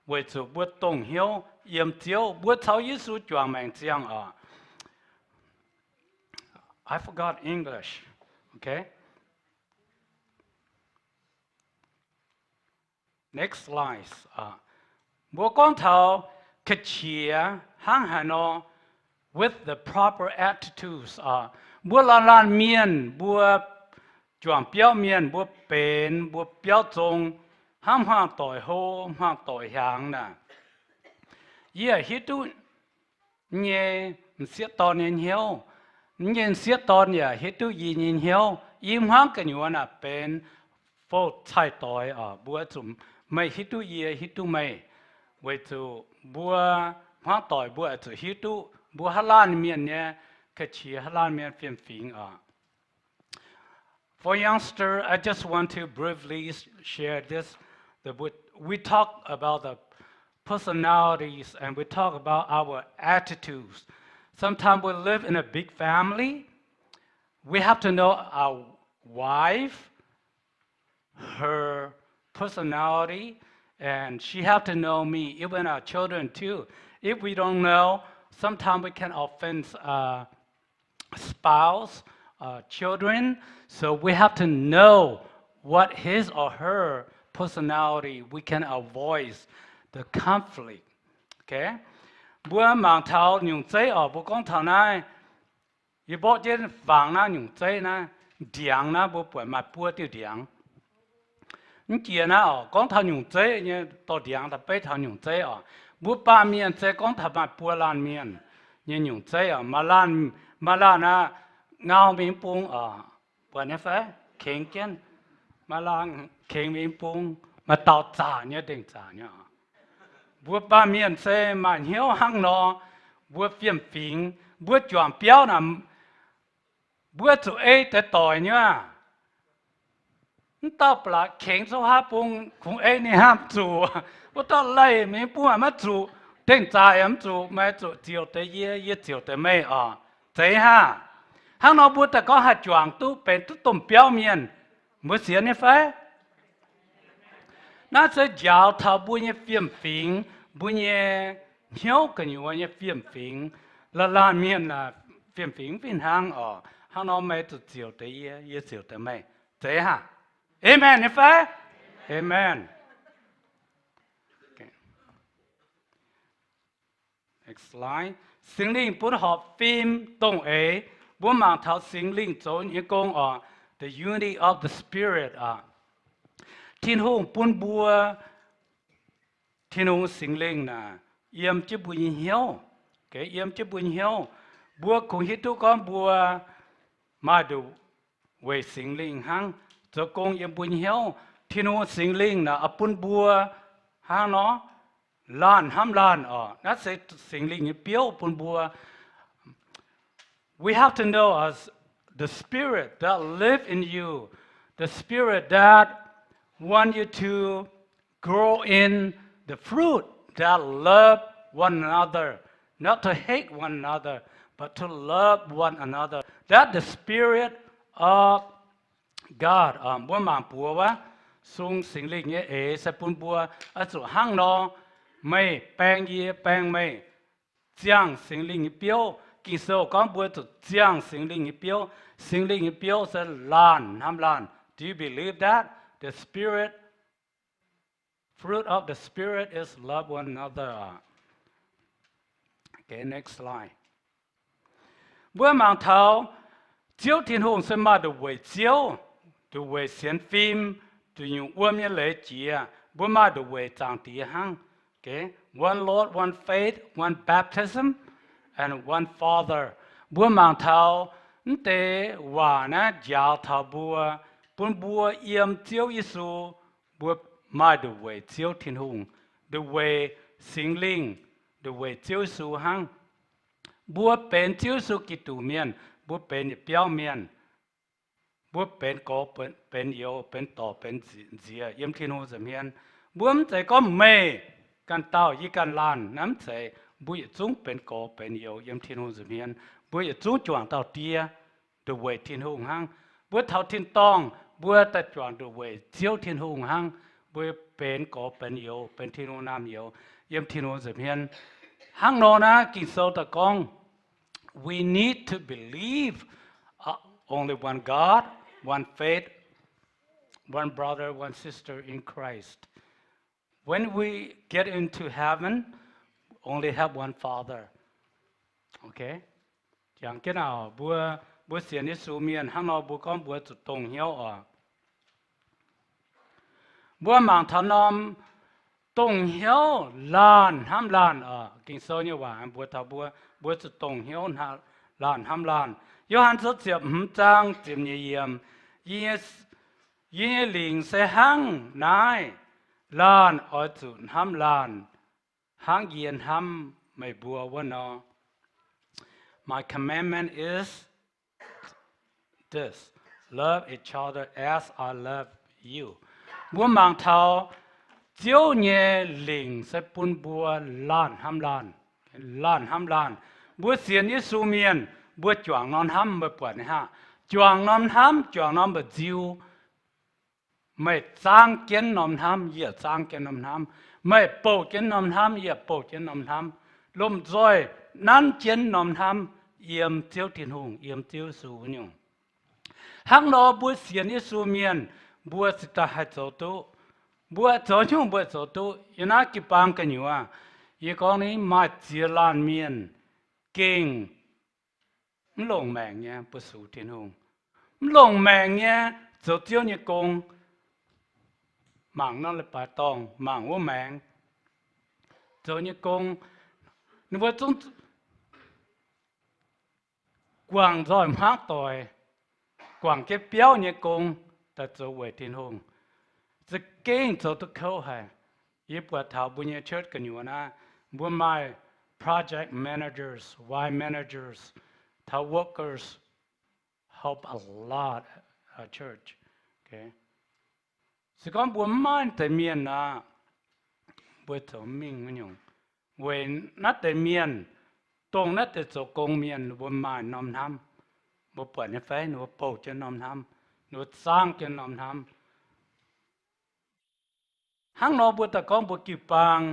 weic zuqc mbuo dongh hnyouv yiem Ziouv, mbuo caux Yesu juangc maengc ziangh oc. I forgot English. Okay. Next slide. Mbuo gorngv taux ga'qiex hnangv haaix nor, with the proper attitudes. Mbuo laanh laanh mienh, mbuo juangc biauv mienh, mbuo benx mbuo biauv zong hnangv hmuangx doic hlo, hmuangx doic hiaangx naaic. Yie hiuv duqv nyei m'sieqv dorn nyei hnyouv. Nyei m'sieqv dorn yaac hiuv duqv yie nyei hnyouv. I hmuangv gu'nyuoz naaic benx fou cai doix oc. Mbuo zuqc, meih hiuv duqv yie, hiuv duqv meih, weic zuqc mbuo hmuangv doic mbuo oix zuqc hiuv duqv mbuo haaix laanh mienh nyei ga'qiex, haaix laanh mienh fiem-fingx oc. For youngster, I just want to briefly share this. The, we, we talk about the personalities and we talk about our attitudes. Sometimes we live in a big family. We have to know our wife, her personality, and she have to know me, even our children too. If we don't know, sometimes we can offend uh, spouse, uh, children. So we have to know what his or her personality, we can avoid the conflict. Okay? Mbuo mangc taux nyungc zeiv oc, mbuo gorngv taux naaiv, yie mborqv jienv fangx naaiv nyungc zeiv naaiv, ndiangx naaiv mbuo buatc maaih buo diuh ndiangx. Mv jiex naaiv oc, gorngv taux nyungc zeiv nyei dorh ndiangx daaih beiv taux nyungc zeiv oc. Mbuo baamh mienh se gorngv taux maaih buo laanh mienh nyei nyungc zeiv oc. Maaih laanh, maaih laanh aqv, ngau mingh bung oc, buatc nyei fai? Kengx jienv. Maaih laanh kengx mingh bung, maaih dauh zaqc nyei, dengh zaqc nyei oc. Mbuo baamh mienh se maaih hnyouv hnangv nor, mbuo fiem-fingx, mbuo juangc biauv naaic, mbuo zuqc ei deix doic nyei aqv. Mv dauh ba'laqc kengx souv haav bung kungx ei ninh hnamv zuqc. Wuov dauh leih mingh bung maiv zuqc, dengh zaac yaac mv zuqc, meih zuqc ziouc deix yie, yie ziouc deix meih oc. Zeiz haav? Hnangv nor mbuo daaih gorngv haih juangc duqv benx duqv domh biauv mienh, mbuo sienx nyei fai? Naaiv se njaaux taux mbuo nyei fiem-fingx, mbuo nyei hnyouv gu'nyuoz nyei fiem-fingx. Laanh laanh mienh fiem-fingx mv fih hnangv oc. Hnangv nor meih zuqc ziouc deix yie, yie ziouc deix meih. Zeiz haav? Amen nyei fai? Amen. Singx Lingh bun horpc fim dongh eix. Mbuo mangc taux Singx Lingh zoux nyei gong oc. The unity of the Spirit. Tin-Hungh bun mbuo, Tin-Hungh Singx Lingh naaic yiem jienv mbuo nyei hnyouv. Yiem jienv mbuo nyei hnyouv, mbuo kungx hiuv duqv gorngv mbuo maaih nduqc weic Singx Lingh hnangv. Zoux gong yiem mbuo nyei hnyouv. Tin-Hungh Singx Lingh naaic oix bun mbuo hnangv nor, laanh hnamv laanh oc. Naaiv se Singx Lingh nyei biouv bun mbuo. We have to know us, the Spirit that live in you, the Spirit that want you to grow in the fruit that love one another, not to hate one another, but to love one another. That the Spirit of God. Mbuo mangc buoz wuov, sung Singx Lingh nyei eix se bun mbuo oix zuqc hnangv nor, meih baeng yie, yie baeng meih, ziangh Singx Lingh nyei biouv. Ging-Sou gorngv mbuo zuqc ziangh Singx Lingh nyei biouv. Singx Lingh nyei biouv se laanh hnamv laanh. Do you believe that? The Spirit, fruit of the Spirit is love one another. Okay, next slide. Mbuo mangc taux Ziouv Tin-Hungh se maaih nduqc weic Ziouv, nduqc weic sienx fim, nduqc nyungc wuom nyei leiz jiex. Mbuo maaih nduqc weic Zaangc Diex hnangv. Okay? One Lord, one faith, one baptism, and one Father. Mbuo mangc taux mv deix waac naaiv njaaux taux mbuo, bun mbuo yiem Ziouv Yesu, mbuo maaih nduqc weic Ziouv Tin-Hungh, nduqc weic Singx Lingh nduqc weic Ziouv Yesu hnangv. Mbuo benx Ziouv Yesu Giduc mienh, mbuo benx yietc biauv mienh. Mbuo benx gorx, benx youz, benx dorc, benx nziex yiem Tin-Hungh nza'hmien. Mbuo mv zeiz gorngv meih ganh dauh yie ganh laanh, naaiv mv zeiz. Mbuo yietc zungv benx gorx benx youz yiem Tin-Hungh nza'hmien. Mbuo yietc zungv juangc dauh Die nduqc weic Tin-Hungh hnangv. Mbuo taux tin-dorngh mbuo daaih juangc nduqc weic Ziouv Tin-Hungh hnangv. Mbuo benx gorx benx youz, benx Tin-Hungh naamh youz yiem Tin-Hungh nza'hmien. Hnangv nor naaiv Ging-Sou daaih gorngv, we need to believe, uh, only one God, one faith, one brother, one sister in Christ. When we get into heaven, only have one Father. Okay? Jangx jienv naaic, mbuo, mbuo sienx Yesu mienh hnangv nor mbuo gorngv mbuo zuqc dongh hnyouv oc. Mbuo mangc taux norm dongh hnyouv laanh hnamv laanh oc. Ging-Sou nyei waac mbuox taux mbuo, mbuo zuqc dongh hnyouv laanh hnamv laanh. Yo^han Sou ziepc hmz zaang ziepc nyeic yiemc, yie nyei lingc se hnangv naaiv, laanh oix zuqc hnamv laanh hnangv yie hnamv meih mbuo wuov nor. My commandment is this, love each other as I love you. Mbuo mangc taux Ziouv nyei lingc se bun mbuo laanh hnamv laanh, laanh hnamv laanh. Mbuo sienx Yesu mienh, mbuo juangc norm hnamv, meih buatc nyei aqv. Juangc norm hnamv, juangc norm mba'nziu. Meih zaangv jienv norm hnamv, yie zaangv jienv norm hnamv. Meih bouh jienv norm hnamv, yie bouh jienv norm hnamv. Lomh nzoih nanv jienv norm hnamv yiem Ziouv Tin-Hungh, yiem Ziouv Yesu wuov nyungc. Hnangv nor mbuo sienx Yesu mienh, mbuo ziouc daaih haih zoux duqv. Mbuo zoux nyungc mbuo zoux duqv. Yiem naaiv jiu-baang gu'nyuoz, yie gorngv ni maaih ziex laanh mienh gengh mv longc maengc nyei mbuo sux Tin-Hungh. Mv longc maengc nyei zoux Ziouv nyei gong. Mangc norm leiz-baaix dorngh, mangc wuov maengx zoux nyei gong, ninh mbuo zungv guangc nzoih hmuangv doic, guangc jienv biauv nyei gong daaih zoux weic Tin-Hungh, za'gengh zoux duqv kouv haic. Yie buatc taux mbuo nyei church gu'nyuoz naaiv, mbuo maaih project managers, Y managers, taux workers, help a lot, uh, church. Se gorngv mbuo mv maaih naaiv deix mienh aqv, mbuo zoux mingh wuov nyungc. Weic naaiv deix mienh, dongh naaiv deix zoux gong mienh, ninh mbuo maaih norm hnamv. Mbuo buatc nyei fai, ninh mbuo bouh jienv norm hnamv, ninh mbuo zaangv jienv norm hnamv. Hnangv nor mbuo daaih gorngv mbuo jiu-baang,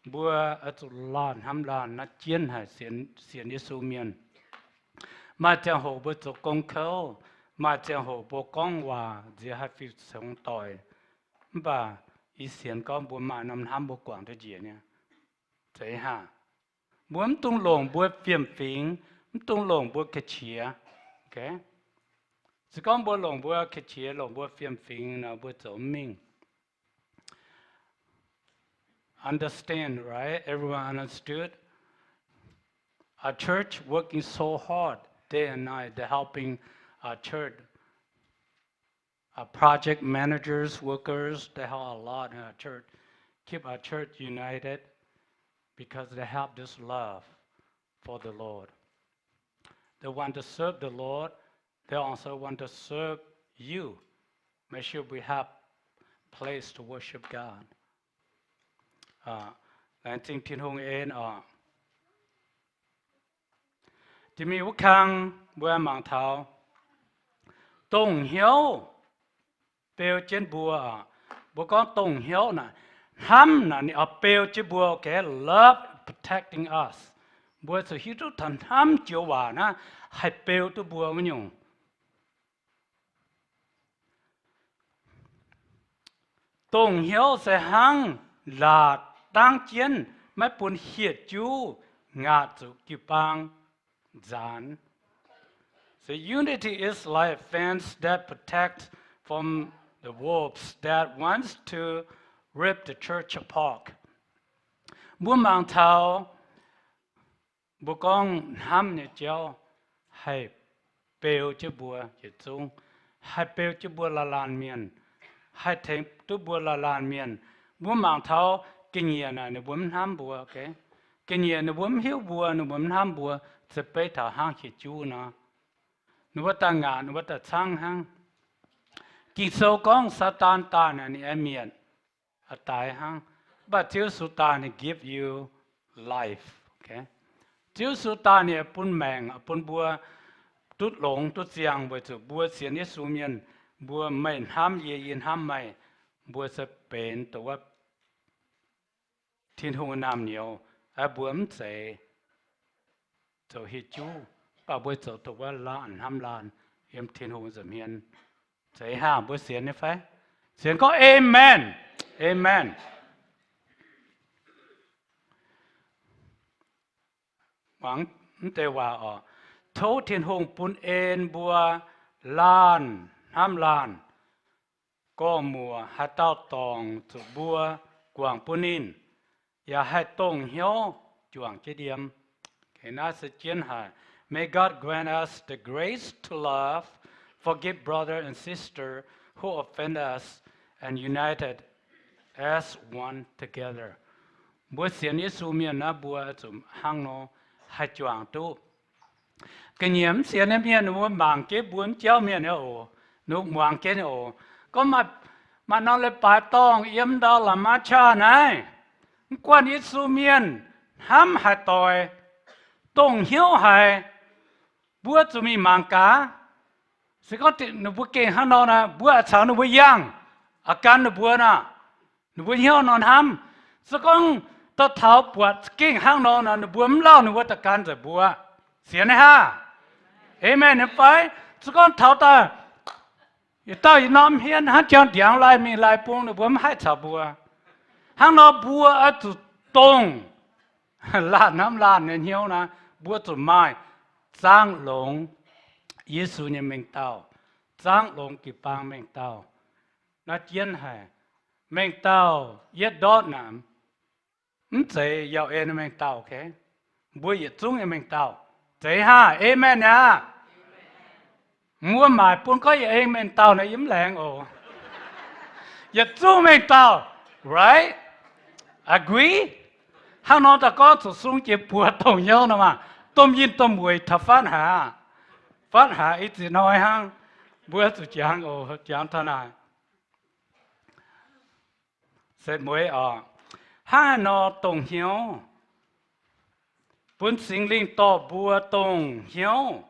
mbuo oix zuqc laanh hnamv laanh naaiv jienv haic sienx, sienx Yesu mienh. Maaih ziangh hoc mbuo zoux gong kouv, maaih ziangh hoc mbuo gorngv waac nziex haih fiu congx doic. Mv baac yie sienx gorngv mbuo maaih norm hnamv mbuo guangc duqv njiec nyei. Zeiz haic. Mbuo mv dungx longc mbuo fiem-fingx, mv dungx longc mbuo ga'qiex. Se gorngv mbuo longc mbuo ga'qiex, longc mbuo fiem-fingx nor, mbuo zoux mv mingh. Understand, right? Everyone understood? Our church working so hard day and night. They're helping our church. Our project managers, workers, they help a lot in our church. Keep our church united because they have this love for the Lord. They want to serve the Lord. They also want to serve you. Make sure we have place to worship God. Uh, laengz zingh Tin-Hungh en oc. Jiex mingh wuov kang mbuo mangc taux dongh hnyouv beu jienv mbuo. Mbuo gorngv dongh hnyouv naaic, hnamv naaic ninh oix beu jienv mbuo, okay? Love protecting us. Mbuo zuqc hiuv duqv taux hnamv joux waac naaiv haih beu duqv mbuo wuov nyungc. Dongh hnyouv se hnangv laatc dangv jienv, maiv bun hieh juv ngaatc zuqc jiu-baang nzaanx. The unity is like a fence that protects from the wolves that wants to rip the church apart. Mbuo mangc taux mbuo gorngv hnamv nyei jauv haih beu jienv mbuo yietc zungv, haih beu jienv mbuo laanh laanh mienh, haih tengx duqv mbuo laanh laanh mienh. Mbuo mangc taux Ga'nyiec naaic ninh mbuo mv hnamv mbuo. Ga'nyiec ninh mbuo mv hiuv mbuo, ninh mbuo mv hnamv mbuo, se beiv taux hnangv hieh juv nor. Ninh mbuo daaih ngaatc, ninh mbuo daaih caangv hnangv. Ging-Sou gorngv Saadaan daaih naaic ninh aengx mietc, daix hnangv. Mv baac Ziouv Yesu daaih ninh give you life. Ziouv Yesu daaih ninh bun maengc, bun mbuo duqv longx duqv ziangh weic zuqc mbuo sienx Yesu mienh, mbuo meih hnamv yie, yie hnamv meih, mbuo se benx dongh wuov Tin-Hungh naamh nyouz. Mbuo mv zeiz zoux hieh juv, mv baac mbuo zoux dongh wuov laanh hnamv laanh yiem Tin-Hungh nza'hmien. Zeiz hnangv mbuo sienx nyei fai? Sienx gorngv Amen. Amen. Muangx mv deix waac oc. Tov Tin-Hungh bun en mbuo laanh hnamv laanh, gorngv muoc haaix dauh dorngc zuqc mbuo, guangc bun ninh, yaac haih dongh hnyouv juangc jienv yiem. Naaiv se jienv haic. May God grant us the grace to love, forgive brother and sister who offend us, and united as one together. Mbuo sienx Yesu mienh naaiv, mbuo zuqc hnangv nor haih juangc duqv. Ga'nyiec mv sienx nyei mienh ninh mbuo mangc jienv mbuo mv jauv mienh nyei oc, ninh mbuo muangx jienv nyei oc. Gorngv maaih norm leiz-baaix dorngh yiem ndau Lamaica naaiv, mv guanh Yesu mienh hnamv haaix doix, dongh hnyouv haic, mbuo zuqc mingh mangc gaax. Se gorngv ninh mbuo gengh hnangv nor naaic, mbuo caux ninh mbuo yangh, aqc gan ninh mbuo naaic, ninh mbuo hnyouv nor hnamv. Se gorngv daaih taux buatc gengh hnangv nor naaic, ninh mbuo mv lauh ninh mbuo daaih gan nzengc mbuo. Sienx nyei hnangv? Amen nyei fai? Se gorngv taux daaih yietc dauh yietc norm hmien hnangv jangx ndiangx lai mingh lai bung, ninh mbuo mv haih caux mbuo. Hnangv nor mbuo oix zuqc dongh laanh hnamv laanh nyei hnyouv naaic, mbuo zuqc maaih zaangv longx Yesu nyei mengh dauh, zaangv longx jiu-baang mengh dauh. Naaiv jienv haic. Mengh dauh yietv ndortv naaic, mv zeiz yaac en mengh dauh, mbuo yietc zungv nyei mengh dauh. Zeiz hnangv? Amen aqv. Mbuo maaic bun gorngv yaac en mengh dauh naaic yie mv laengz oc. Yietc zungv mengh dauh, right? Agree? Hnangv nor daaih gorngv zuqc sung jiex buoz dongh hnyouv nor maah, domh yinh domh weic taux fatv haaix, fatv haaix ih ziex hnoi hnangv. Mbuo zuqc jangx oc, jangx taux naaic. Se mueiz oc, hnangv haaix nor dongh hnyouv, bun Singx Lingh dorh mbuo dongh hnyouv,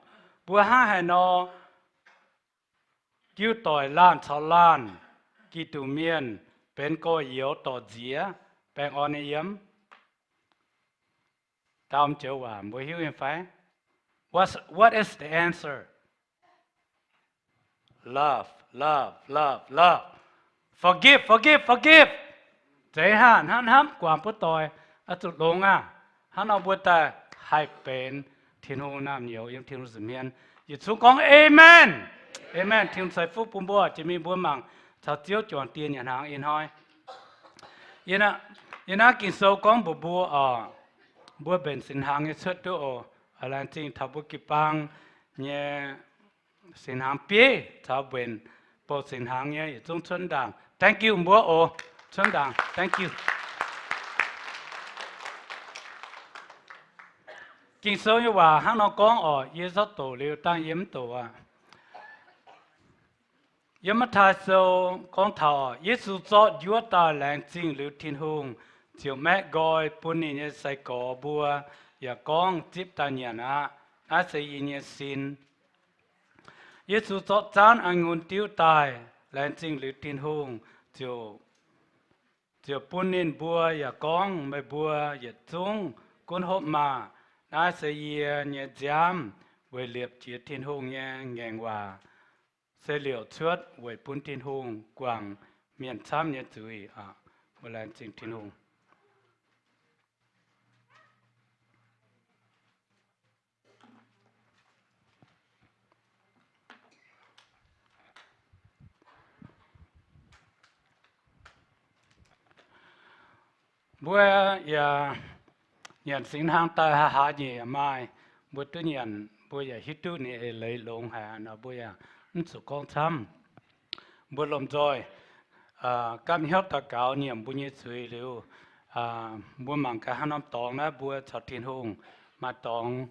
mbuo hnangv haaix nor jiu doic laanh caux laanh, Giduc mienh benx gorx-youz dorc nziex, baengh orn nyei yiem. Daam joux waac mbuo hiuv nyei fai? What, what is the answer? Love, love, love, love. Forgive, forgive, forgive. Zeiz hnangv, hnamv hnamv, guangc buov doic, oix zuqc longx aqv. Hnangv nor mbuo daaih haih benx Tin-Hungh naamh nyouz yiem Tin-Hungh nza'hmien. Yietc zungv gorngv Amen. Amen. Tin-Hungh ceix fuqv bun mbuo, jiex mingh mbuo mangc caux Ziouv juangc dieh nyanc hnaangx ih hnoi. Yie naaiv Ging-Sou gorngv mbuox mbuo oc, mbuo mbenc singx hnaangx nyei cuotv duqv oc. Laengz zingh taux mbuo jiu-baang nyei singx hnaangx bieiv caux mbenc bouh singx hnaangx nyei yietc zungv cuotv ndaangc. Thank you mbuo oc. Cuotv ndaangc. Thank you. Ging-Sou nyei waac hnangv nor gorngv oc, yie zorqv doqc liuz dangh yie mv doqc aqv. Yiem Matv^taai Sou gorngv taux Yesu zorqv njuov daaih laengz zingh liuz Tin-Hungh, ziouc maeqv nqoi bun ninh nyei sai-gorx mbuo, yaac gorngv, Zipv daaih nyanc aqv. Naaiv se yie nyei sin. Yesu zorqv zaanv a'ngunc diuv daaih laengz zingh liuz Tin-Hungh, ziouc, ziouc bun ninh mbuo yaac gorngv, Meih mbuo yietc zungv gunv hopv maah! Naaiv se yie nyei nziaamv, weic liepc jiez Tin-Hungh nyei ngaengc waac, se liouc cuotv weic bun Tin-Hungh guangc mienh camv nyei zuiz. Laengz zingh Tin-Hungh. Mbuo yaac nyanc singx hnaangx daaih haaix nyungc yaac maaih, mbuo duqv nyanc, mbuo yaac hiuv duqv ninh eix leiz longx haic nor, mbuo yaac mv zuqc gorngv camv. Mbuo lomh nzoih gapv hnyouv daux gaux nyiemc mbuo nyei zuiz liuz, Mbuo mangc gaax haaix norm dorngx naaiv mbuo caux Tin-Hungh maaih dorngx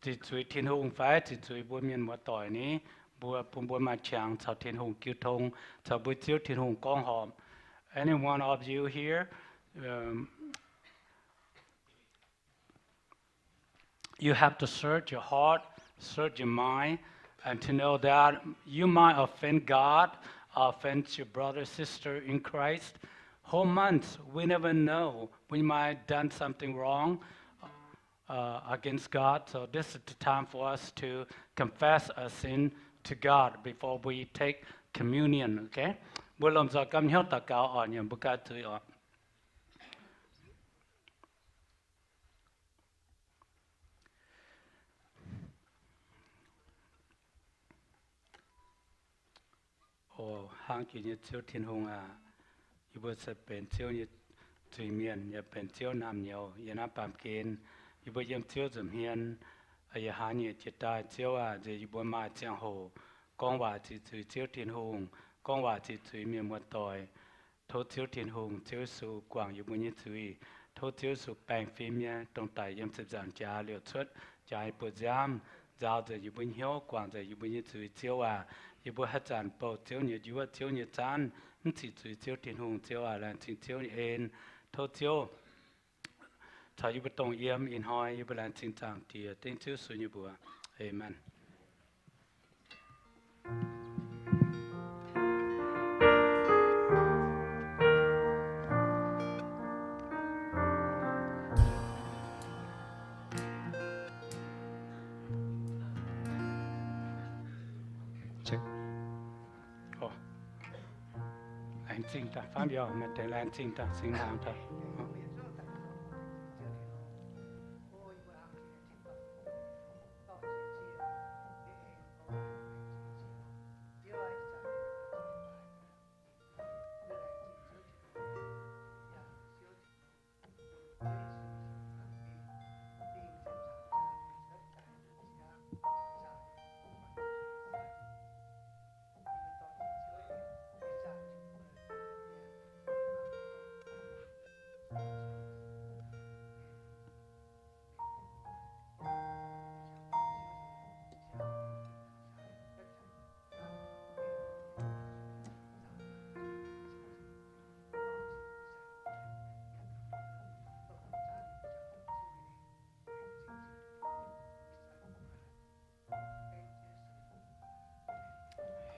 ziqc zuiz Tin-Hungh fai ziqc zuiz mbuo mienh muoz-doic ni, mbuo bun mbuo maaih qangx caux Tin-Hungh jiu tong, caux mbuo Ziouv Tin-Hungh gorngv horpc. Any one of you here, um, you have to search your heart, search your mind, and to know that you might offend God, offend your brother, sister in Christ. Whole month, we never know. We might done something wrong, uh, against God. So this is the time for us to confess our sin to God before we take communion, okay? Mbuo lomh nzoih ganh hnyouv daux gaux oc, nyiemc mbuo ganh zuiz oc. O hnangv jiex nyei Ziouv Tin-Hungh aac, yie mbuo se benx Ziouv nyei zuiz-mienh, yaac benx Ziouv naamh nyouz. Yiem naaiv baamh gen yie mbuo yiem Ziouv nza'hmien, yaac haaix nyungc jiex daaih Ziouv aac, nziex yie mbuo maaih ziangh hoc gorngv waac ziqc zuiz Ziouv Tin-Hungh, gorngv waac ziqc zuiz mienh muoz-doic. Tov Ziouv Tin-Hungh, Ziouv Yesu guangc yie mbuo nyei zuiz. Tov Ziouv Yesu baengh fim nyei dongh daic yiem ziepc nzaangc jaax liouc cuotv jaax yie mbuo nziaamv, nzaaux nzengc yie mbuo hnyouv, guangc nzengc yie mbuo nyei zuiz Ziouv aac. Yie mbuo haaix zanc bouh Ziouv nyei njuov, Ziouv nyei zaanv, mv ziqc zuiz Ziouv Tin-Hungh Ziouv aac, laengz zingh Ziouv nyei en. Tov Ziouv caux yie mbuo dongh yiem ih hnoi, yie mbuo laengz zingh Zaangc Diex, dengv Ziouv Yesu nyei mbuox. Aamen. Laengz zingh daaih, faanv mbiauh maaih deix laengz zingh daaih, singx hnaangx daaih.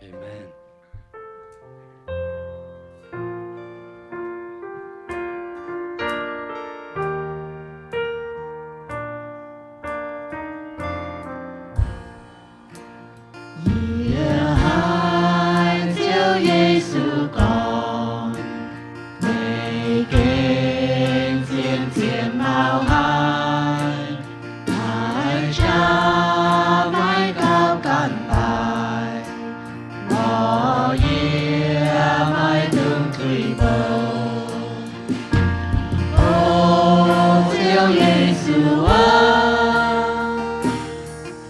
Amen. Yie haiz Ziouv Yesu gorngv, meih gengh zien-zien mauh haic, haiz jaax maiv gauh ganh daaih, lorz yie maiv dungx tuix bouh. O Ziouv Yesu aac,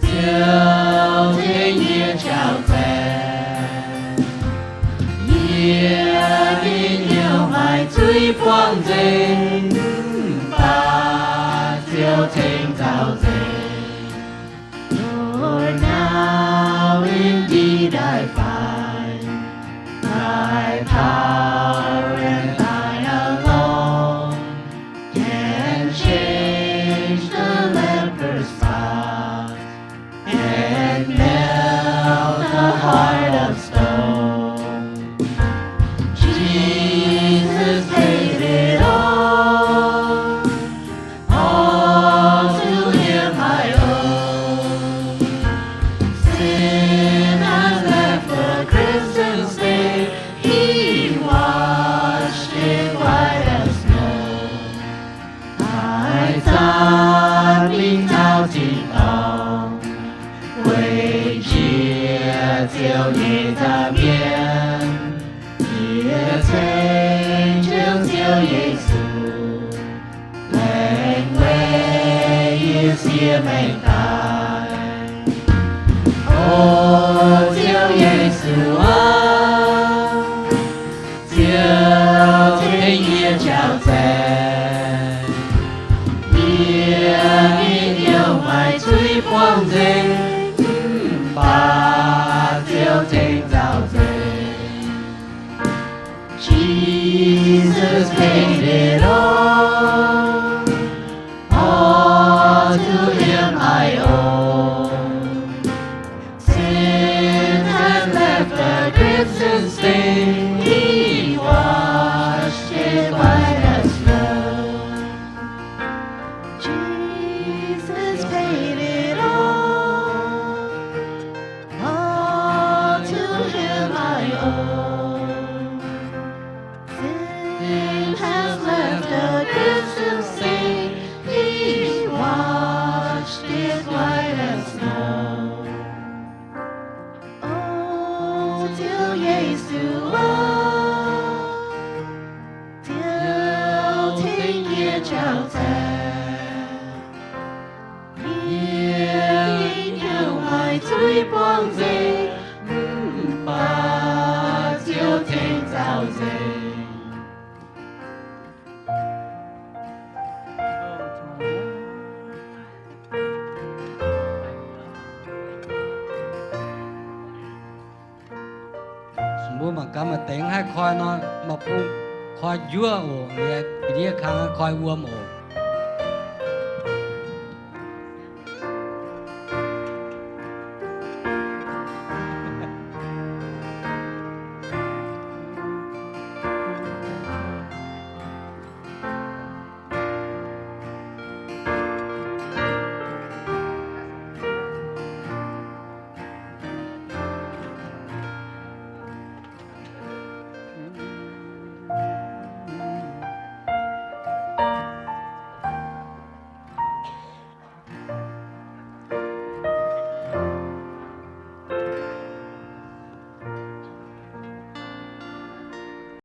Ziouv tengx yie jauv zaeqc. Yie nyei hnyouv maaih zuiz buangh nzengc, mv baac Ziouv tengx zaux nzengc. Lord, now indeed I find thy power and thine alone can change the leper's spots and melt the heart of stone. Jesus paid it all, all to him I owe. Sin has left a crimson stain, he washed it white as snow. Haaix zanc mingh taux tin-dorngh, weic jiex Ziouv nyei nza'hmien, yie ceng jienv Ziouv Yesu, laengz weic yie sieqv maengx daaih. O Ziouv Yesu aac, Ziouv tengx yie jauv zaeqc. nzengc, mv baac Ziouv cingx zaux nzengc. Jesus paid it all, all to him I owe. Sin has left a crimson stain, he washed it white as snow. Jesus paid it all, all to him I owe. Sin has left a crimson stain, he washed it white as snow. O Ziouv Yesu aac, Ziouv tengx yie jangx zaeqc. Yie gengh hnyouv maaih zuiz buangh nzengc, mv baac Ziouv cingx zaux nzengc. Mbuo mangc gaax maaih deix haih koi nor, maaih bung koi njuov oc, ndiev kang koi wuom oc.